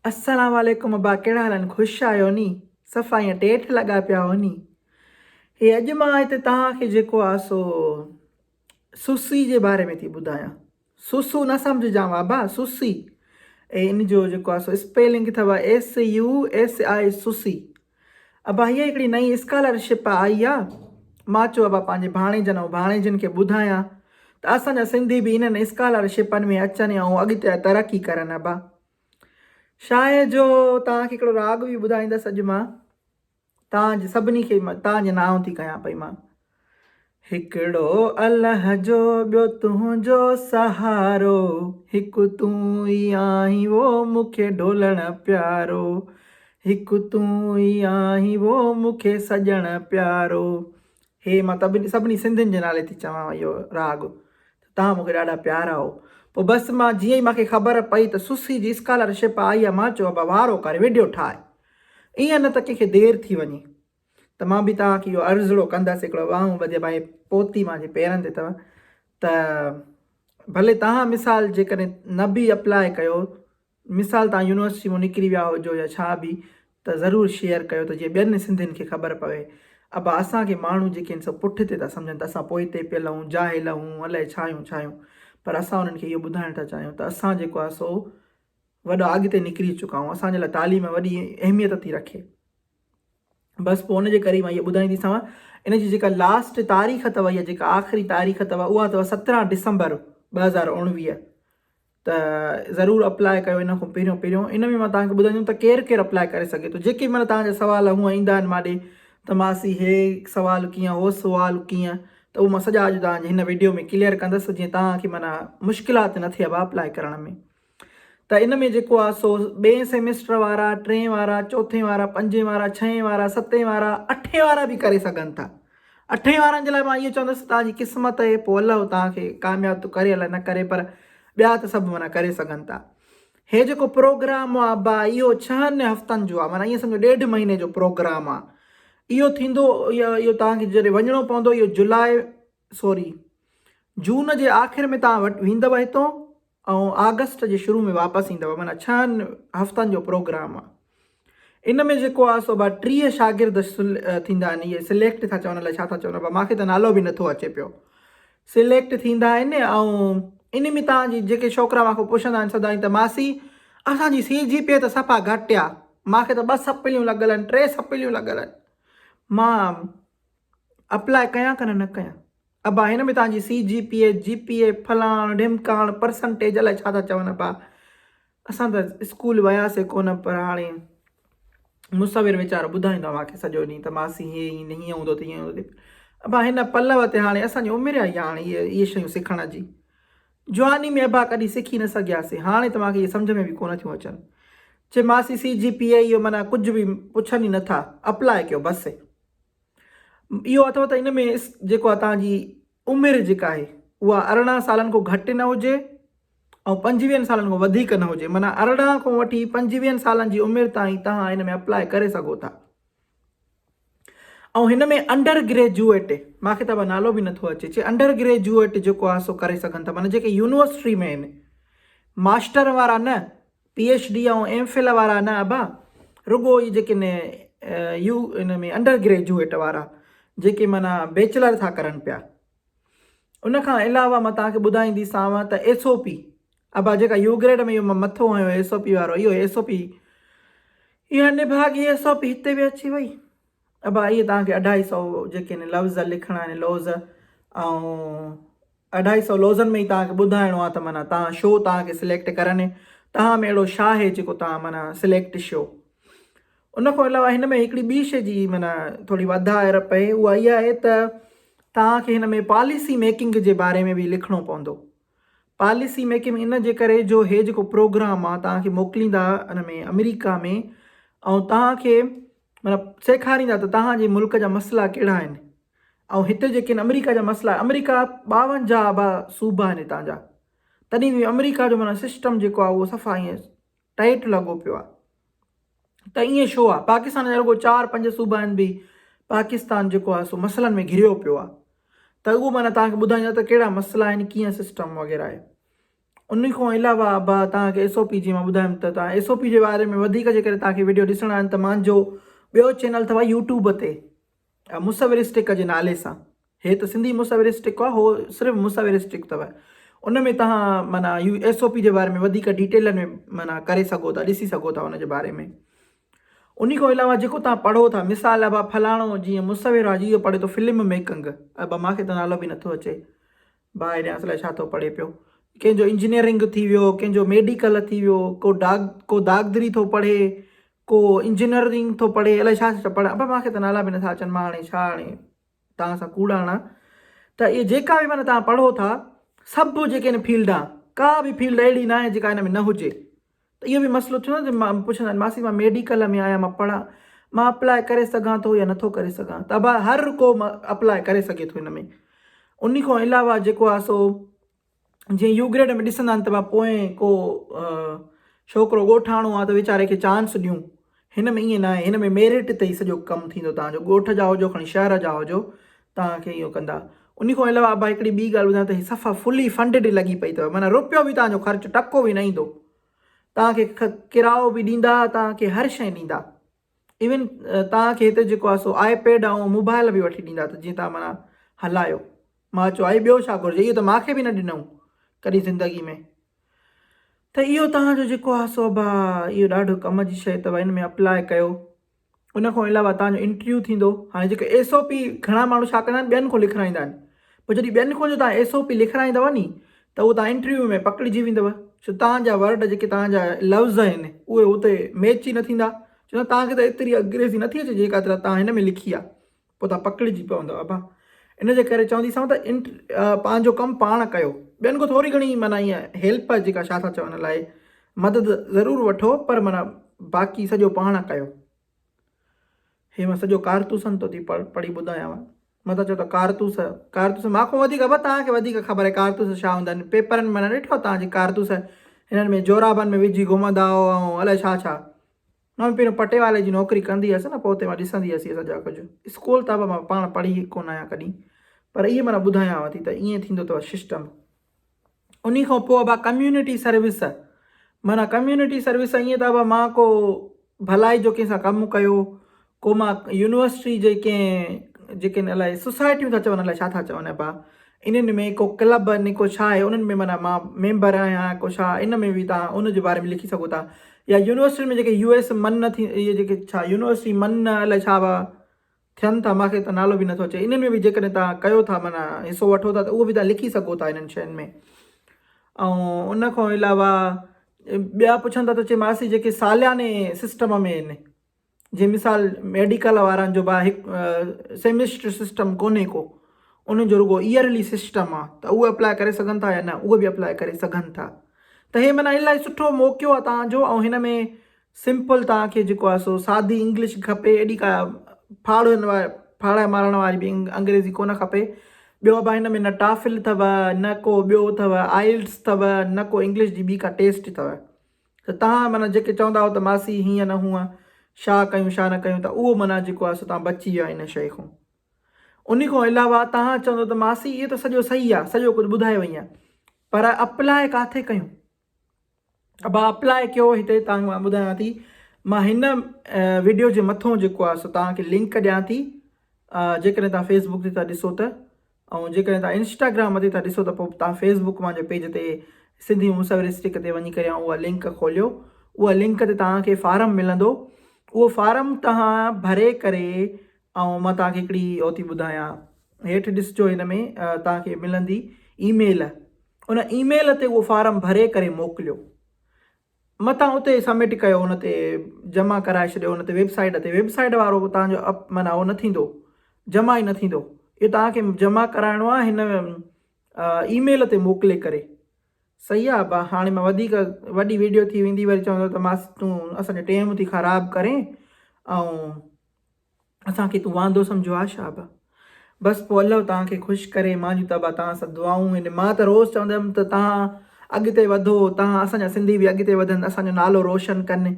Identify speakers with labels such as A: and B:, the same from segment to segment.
A: السلام عليڪم ابا ڪهڙا حال آهن خوش آهيو ني صفا ائين ٽيٺ لڳا پيا آهيو ني هي اڄ مان هتي توهان کي جيڪو آ سو سسي جي باري ۾ ٿي ٻڌايان سسو نه سمجهجان بابا سسي ۽ ان جو جيڪو آ سو اسپيلنگ اٿو S U S I Sassi ابا هيء هڪڙي نئين اسڪالرشپ آئي آ مان چيو ابا پنهنجي ڀاڻيجن ۽ ڀاڻيجين کي ٻڌايان ته اسان جا سنڌي به انهن اسڪالرشپن ۾ اچن ۽ اڳتي ترقي ڪرن ابا شاهه جو توهان کي هڪڙو راڳ به ٻڌائيندس اڄ مان توهان جي سڀني کي توهان جي نانء ٿي ڪيان پئي مان. هڪڙو الله جو ٻيو تنهنجو سهارو هڪ تون ئي آهين وو مون کي ڍولڻ پيارو هڪ تون ئي آهين وو مون کي سڄڻ پيارو هي مان سڀني سنڌين جي نالي ٿي چوان اهو راڳ ته توهان مون کي ڏاڍا پيارا آهو. پوء بس مان جيئن ئي مان کي خبر پئي ته سسي جي اسڪالر شپ آئي آهي مان چيو ابا وارو ڪر وڊيو ٺاهه ايئن نه ته ڪنهن کي دير ٿي وڃي ته مان به توهان کي اهو عرضڙو ڪندس هڪڙو ٻانهون ٻڌي ابا هي پوتي مانجي پيرن تي اٿو ته ڀلي توهان مثال جيڪڏهن نه به اپلاء ڪيو مثال توهان يونيورسٽي مون نڪري ويا هجو يا ڇا به ته ضرور شيئر ڪيو ته جيئن ٻين سنڌين کي خبر پوي. ابا اسان کي ماڻهو جيڪي آهن سو پٺتي ٿا سمجهن ته اسان پوئتي پيل آهيون جاهل آهيون الائي ڇا آهيون ڇا آهيون پر اسان انهن کي اهو ٻڌائڻ ٿا چاهيون ته اسان جيڪو آهي سو وڏا اڳتي نڪري چڪا آهيون اسان جي لاء تعليم وڏي اهميت ٿي رکي. بس پوء ان جي ڪري مان اهو ٻڌائينديسانو ان جي جيڪا لاسٽ تاريخ اٿو يا جيڪا آخري تاريخ اٿو اها اٿو 17 ڊسمبر 2019 ته ضرور اپلاء ڪيو ان کان پهريون پهريون ان ۾ مان توهان کي ٻڌائيندم ته ڪير ڪير اپلاء ڪري سگهي ٿو جيڪي معنی توهان جا سوال هونء ايندا آهن ماڏي ته ماسي هي سوال ڪيئن هو سوال ڪيئن ته اهو مان سڄا اڄ توهان جي هن ويڊيو ۾ ڪليئر ڪندس جيئن توهان کي معنی مشڪلات نه ٿئي اپلاء ڪرڻ ۾ ته ان ۾ جيڪو آ سو ٻئين سيمسٽر وارا، ٽئين وارا، چوٿين وارا، پنجين وارا، ڇهين وارا، ستين وارا، اٺين وارا به ڪري سگهن ٿا. اٺين وارن جي لاء مان اهو چوندس ته توهان جي قسمت آهي پوء الله توهان کي ڪامياب ٿو ڪري الائي نه ڪري پر ٻيا ته سڀ معنيٰ ڪري سگهن ٿا. هي جيڪو پروگرام آ ابا اهو ڇهن هفتن جو آ معنيٰ ائين سمجهو ڏيڍ مهيني جو پروگرام آ. اهو ٿيندو اهو توهان کي جڏهن وڃڻو پوندو اهو جولاء سوري جون جي آخر ۾ توهان ويندؤ هتون ۽ آگسٽ جي شروع ۾ واپس ايندؤ معنيٰ ڇهن هفتن جو پروگرام آ ان ۾ جيڪو آ سو ابا 30 شاگرد ٿيندا آهن اهي سليڪٽ ٿا چون الائي ڇا ٿا چون ابا مانکي ته نالو به نٿو اچي پيو سليڪٽ ٿيندا آهن ۽ ان ۾ تان جي جيڪي ڇوڪرا مانکو پڇندا آهن سدائين ته ماسي اسان جي سي جي پي ته صفا گهٽ آ مانکي ته ٻه سپليون لڳل آهن ٽي سپليون لڳل آهن مان اپلاء ڪيان ڪنه نه ڪيان ابا هن ۾ توهان جي سي جي پي اي، جي پي اي، فلاڻ ڍمڪاڻ پرسنٽيج الائي ڇا ٿا چون ابا اسان ته اسڪول وياسي ڪونه پر هاڻي مصور ويچارو ٻڌائيندو اوهان کي سڄو ڏينهن ته ماسي هي هيئن هوندو ته هيئن هوندو ابا هن پلو تي هاڻي اسان جي عمر آئي هاڻي اهي شيون سکڻ جي جواني ۾ ابا ڪڏهن سکي نه سگهياسي هاڻي ته مانکي اهي سمجهه ۾ به ڪونه ٿيون اچن چي ماسي سي جي پي اي اهو معنيٰ ڪجهه به پڇن ئي نٿا اپلاء ڪيو بس اهو اٿو ته ان ۾ جيڪو آهي توهان جي عمر جيڪا آهي اها 18 سالن کان گهٽ نه هجي ۽ 25 سالن کان وڌيڪ نه هجي معنيٰ 18 کان وٺي 25 سالن جي عمر تائين توهان ان ۾ اپلاء ڪري سگهو ٿا ۽ هن ۾ انڊر گريجوئيٽ ماکي ته نالو به نٿو اچي چي انڊر گريجوئيٽ جيڪو آهي سو ڪري سگهن ٿا معنيٰ جيڪي يونيورسٽي ۾ آهن ماسٽر وارا نه P H D ۽ M Phil وارا نه ابا رڳو اهي جيڪي نه يو ان ۾ انڊر گريجوئيٽ وارا جيڪي معنيٰ بيچلر ٿا ڪرن پيا ان کان علاوه مان توهان کي ٻڌائينديسانو ته ايس او پي ابا جيڪا يو گريڊ ۾ اهو مان مٿو هنيو ايس او پي وارو اهو ايس او پي اها نڀاڳي ايس او پي هتي به اچي وئي ابا اهي توهان کي اڍائي سو جيڪي آهن لفظ لکڻا آهن لوز ۽ اڍائي سئو لوزن ۾ ئي توهان کي ٻڌائڻو آهي ته معنيٰ توهان شو توهان کي سليڪٽ ڪرن توهان ۾ اهڙو ڇا آهي جيڪو توهان معنيٰ سليڪٽ شو ان کان علاوه هن ۾ هڪڙي ٻي شي جي معنيٰ ٿوري وڌائر پئي اها اها آهي ته توهان کي هن ۾ پاليسي ميڪنگ جي باري ۾ به لکڻو پوندو پاليسي ميڪنگ ان جي ڪري جو هي جيڪو پروگرام آهي توهان کي موڪليندا ان ۾ آمريڪا ۾ ۽ توهان کي معنيٰ سيکاريندا ته توهان جي ملڪ جا مسئلا ڪهڙا آهن ۽ هتي جيڪي آهن آمريڪا جا مسئلا آمريڪا 52 ابا صوبا آهن هتان جا تڏهن به آمريڪا جو معنيٰ سسٽم جيڪو آهي اهو صفا ائين ٽائيٽ لڳو پيو آهي ته ائين شو آهي پاڪستان جا رڳو چار پنج صوبا آهن به پاڪستان جيڪو آهي سو مسئلن ۾ گهريو پيو آهي ته اهو معنيٰ توهان کي ٻڌائيندا ته ڪهڙا مسئلا آهن ڪيئن سسٽم وغيره آهي. ان کان علاوه ابا توهان کي ايس او پي جي مان ٻڌايم ته توهان ايس او پي جي باري ۾ وڌيڪ جيڪڏهن توهان کي وڊيو ڏسڻا آهن ته مانجو ٻيو چينل اٿو يوٽيوب تي مصور اسٽڪ جي نالي سان هي ته سنڌي مصور اسٽڪ آهي هو صرف مصور اسٽڪ اٿو ان ۾ توهان معنيٰ يو ايس او پي جي باري ۾ وڌيڪ ڊيٽيلن ۾ معنيٰ ڪري سگهو ٿا ڏسي سگهو ٿا ان جي باري ۾ ان کان علاوه جيڪو توهان پڙهو ٿا مثال ابا فلاڻو جيئن مصور آهي اهو پڙهي ٿو فلم ميڪنگ ابا مانکي ته نالو به نٿو اچي ڀاء هيڏانهن الائي ڇا ٿو پڙهي پيو ڪنهن جو انجنيئرنگ ٿي ويو ڪنهن جو ميڊيڪل ٿي ويو ڪو ڊاڪ ڪو داغدري ٿو پڙهي ڪو انجنيئرنگ ٿو پڙهي الائي ڇا ڇا پڙهي ابا مانکي ته نالا به نٿا اچن مان هاڻي ڇا هاڻي توهان سان ڪوڙ هڻان ته اهي جيڪا به معنيٰ توهان پڙهو ٿا سڀ جيڪي آهن فيلڊ آهن ڪا به فيلڊ اهڙي ناهي جيڪا هن ۾ نه هجي ته اهو به مسئلو ٿيو نه ته پڇندا آهن ماسي مان ميڊيڪل ۾ آهيان مان پڙهان مان اپلاء ڪري سگهان ٿو يا نٿو ڪري سگهان ته ابا هر ڪو اپلاء ڪري سگهي ٿو هن ۾ ان کان علاوه جيڪو آهي سو جيئن يو گريڊ ۾ ڏسندا آهن ته ڀا پوئين ڪو ڇوڪرو ڳوٺاڻو آهي ته ويچاري کي چانس ڏيون هن ۾ ائين ناهي هن ۾ ميرٽ تي ئي سڄو ڪم ٿيندو تان جو ڳوٺ جا هجو کڻي شهر جا هجو توهان کي اهو ڪندا. انهي کان علاوه ابا هڪڙي ٻي ڳالهه ٻڌايان ته هي صفا فلي فنڊڊ لڳي پئي اٿو معنيٰ روپيو به توهان جو خرچ ٽڪو به نه ايندو. توهان کي ڪرايو به ڏيندا توهان کي هر شيء ڏيندا. ايون توهان کي هتي جيڪو آهي سو آء پيڊ ۽ موبائل به وٺي ڏيندا ته جيئن توهان معنيٰ هلايو. مان چيو آئي ٻيو ڇا گهرجي اهو ته مان کي به نه ڏنائون ڪڏهن زندگي ۾. ته اهو توهان جو جيڪو آهي سو ابا اهو ڏاڍو ڪم جي شيء اٿو ان ۾ اپلاء ڪيو. ان کان علاوه توهان جو انٽرويو ٿيندو. هاڻي جيڪو ايس او پي گهڻا ماڻهو ڇا ڪندا آهن ٻين کان لکرائيندا آهن پوء جڏهن ٻين کان جو توهان ايس او پي لکرائيندؤ ني ته اهو توهان انٽرويو ۾ پڪڙجي ويندؤ ڇو توهان جا ورڊ جيڪي توهان جا لفظ آهن اهي اتي ميچ ئي نه ٿيندا ڇو ته توهان کي ته ايتري انگريزي نٿي اچي جيڪا توهان هن ۾ لکي آهي پوء توهان پڪڙجي پوندؤ ابا ان جي ڪري چونديسانو ته انٽ پنهنجو ڪم پاڻ ڪيو ٻين کان ٿوري گهڻي معنيٰ ائين هيلپ جيڪا ڇا ٿا چون الائي مدد ضرور وٺو پر معنيٰ باقي سڄو پاڻ ڪيو. هي مان سڄو ڪارتوسن تو ٿي پڙهي ٻڌايانو. متان چئو ته ڪارتوس ڪارتوس مان کان وڌيڪ ابا توهان کي وڌيڪ خبر آهي ڪارتوس ڇا هوندا آهن پيپرن ۾ نه ڏٺو توهان جي ڪارتوس هنن ۾ جورابن ۾ وجهي گهمندا هئو ۽ الائي ڇا ڇا. مان به پهريون پٽيوالي جي نوڪري ڪندي هيس نه پوء اتي مان ڏسندي هيس اهي سڄا ڪجهه. اسڪول ته ابا مان پاڻ پڙهي ڪونه آهيان ڪڏهن پر اهي معنيٰ ٻڌايانو ٿي ته ائين ٿيندو اٿو سسٽم. انهي کان پوء ابا ڪميونٽي سروس معنيٰ ڪميونٽي سروس ائين ته ابا مان ڪو ڀلائي جو ڪنهن سان ڪم ڪيو ڪو مان يونيورسٽي جي ڪنهن جيڪي آهن الائي سوسائٽيون ٿا چون الائي ڇا ٿا چون ابا انهن ۾ ڪو ڪلب آهن ڪو ڇا آهي انهن ۾ معنيٰ مان ميمبر آهيان ڪو ڇا ان ۾ به تان ان جي باري ۾ لکي سگهو ٿا يا يونيورسٽين ۾ جيڪي يو ايس من نه ٿي اهي جيڪي ڇا يونيورسٽي من الائي ڇا ٿين ٿا مانکي ته نالو به نٿو اچي انهن ۾ به جيڪڏهن توهان ڪيو ٿا معنيٰ حصو وٺو ٿا ته اهو به توهان لکي سگهو ٿا انهن شين ۾ ۽ ان کان علاوه ٻيا پڇن ٿا ته چي ماسي جيڪي سالياني سسٽم ۾ آهن جي مثال ميڊيڪل وارن جو با هڪ سيمسٽر سسٽم ڪونهي ڪو انهن جو رڳو ايئرلي سسٽم آهي ته اهي اپلاء ڪري سگهن ٿا يا نه اهي به اپلاء ڪري سگهن ٿا ته هي معنيٰ الاهي سٺو موقعو آهي توهان جو ۽ هن ۾ سمپل توهان کي جيڪو آهي سو سادي انگلش کپي ايڏي ڪا ڦاڙ ڦاڙائي مارڻ واري به انگريزي ڪونه کپي ٻيو ابا هن ۾ نه ٽافل اٿو نه ڪو ٻيو اٿو آئلٽس اٿو نه ڪو انگلش جي ٻي ڪا ٽيسٽ اٿو ته توهان معنيٰ جيڪي چوندا هو ته ماسي هيئن نه هونئن شا ڪيون شا نه ڪيون ته اهو معنيٰ جيڪو آهي سو توهان بچي ويا ان شيء کان ان کان علاوه توهان چوندو ته ماسي اهو ته سڄو صحيح آهي سڄو ڪجهه ٻڌايو وئين پر اپلاء ڪاٿي ڪيون ابا اپلاء ڪيو هتي توهان کي مان ٻڌايان ٿي مان هن وڊيو جي مٿو جيڪو آهي سو توهان کي لنڪ ڏيان ٿي جيڪڏهن توهان فيسبوڪ تي ٿا ڏسو ته ۽ جيڪڏهن توهان انسٽاگرام تي ٿا ڏسو ته پوء توهان فيسبوڪ منهنجي پيج تي سنڌي مصور اسٽڪ تي وڃي ڪري اها لنڪ کوليو اها لنڪ تي توهان کي فارم ملندو اهو فارم توهان ڀري ڪري ۽ مان توهان کي هڪڙي اهو ٿي ٻڌايان هيٺ ڏسجو هن ۾ توهان کي ملندي اي ميل ان اي ميل تي اهو فارم ڀري ڪري موڪليو متان اتي سبمٽ ڪيو ان تي جمع ڪرائي ڇڏيو ان تي ويب سائيٽ تي ويب سائيٽ وارو توهان جو اپ معنيٰ اهو نه ٿيندو جمع ئي نه ٿيندو اهو توهان کي جمع ڪرائڻو آهي هن اي ميل تي موڪلي ڪري صحيح آهي ابا هاڻي مان وڌيڪ وڏي ويڊيو ٿي ويندي وري چوندو ته ماس تون اسان جو ٽيم ٿي خراب ڪرين ۽ اسان کي تون واندو سمجهيو آ ڇا ابا؟ بس پوء الله توهان کي خوش ڪري مان جون ته ابا توهان سان دعائون آهن مان ته روز چوندم ته توهان اڳتي وڌو توهان اسان جا سنڌي به اڳتي وڌن اسان جو نالو روشن ڪن ۽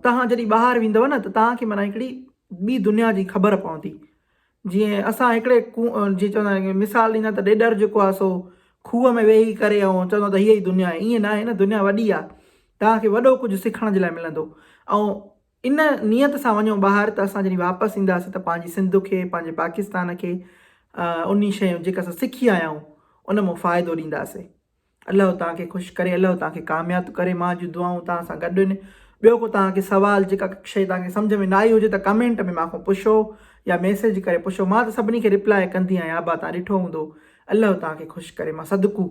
A: توهان جڏهن ٻاهر ويندؤ نه ته توهان کي معنيٰ هڪڙي ٻي دنيا جي خبر پوندي جيئن اسان هڪڙي جيئن چوندا آهن مثال ڏيندا ته ڏيڏر جيڪو آهي سو کوهه ۾ ويهي ڪري ۽ چوندو ته هيء ئي دنيا آهي ائين ناهي نه دنيا وڏي آهي توهان کي وڏو ڪجهه سکڻ جي لاء ملندو ۽ ان نيت سان وڃو ٻاهر ته اسان جڏهن واپس اينداسين ته پنهنجي سنڌ کي پنهنجي پاڪستان کي انهي شيء جيڪا اسان سکي آيا آهيون ان مان فائدو ڏينداسين الله توهان کي خوش ڪري الله توهان کي ڪامياب ڪري مان جون دعائون توهان سان گڏ آهن ٻيو ڪو توهان کي سوال جيڪا شيء توهان کي سمجھ ۾ نه آئي هجي ته ڪمينٽ ۾ مان کان پڇو يا ميسيج ڪري پڇو مان ته سڀني کي رپلائي ڪندي آهيان ابا توهان ڏٺو هوندو الله توهان کي خوش ڪري مان صدقو.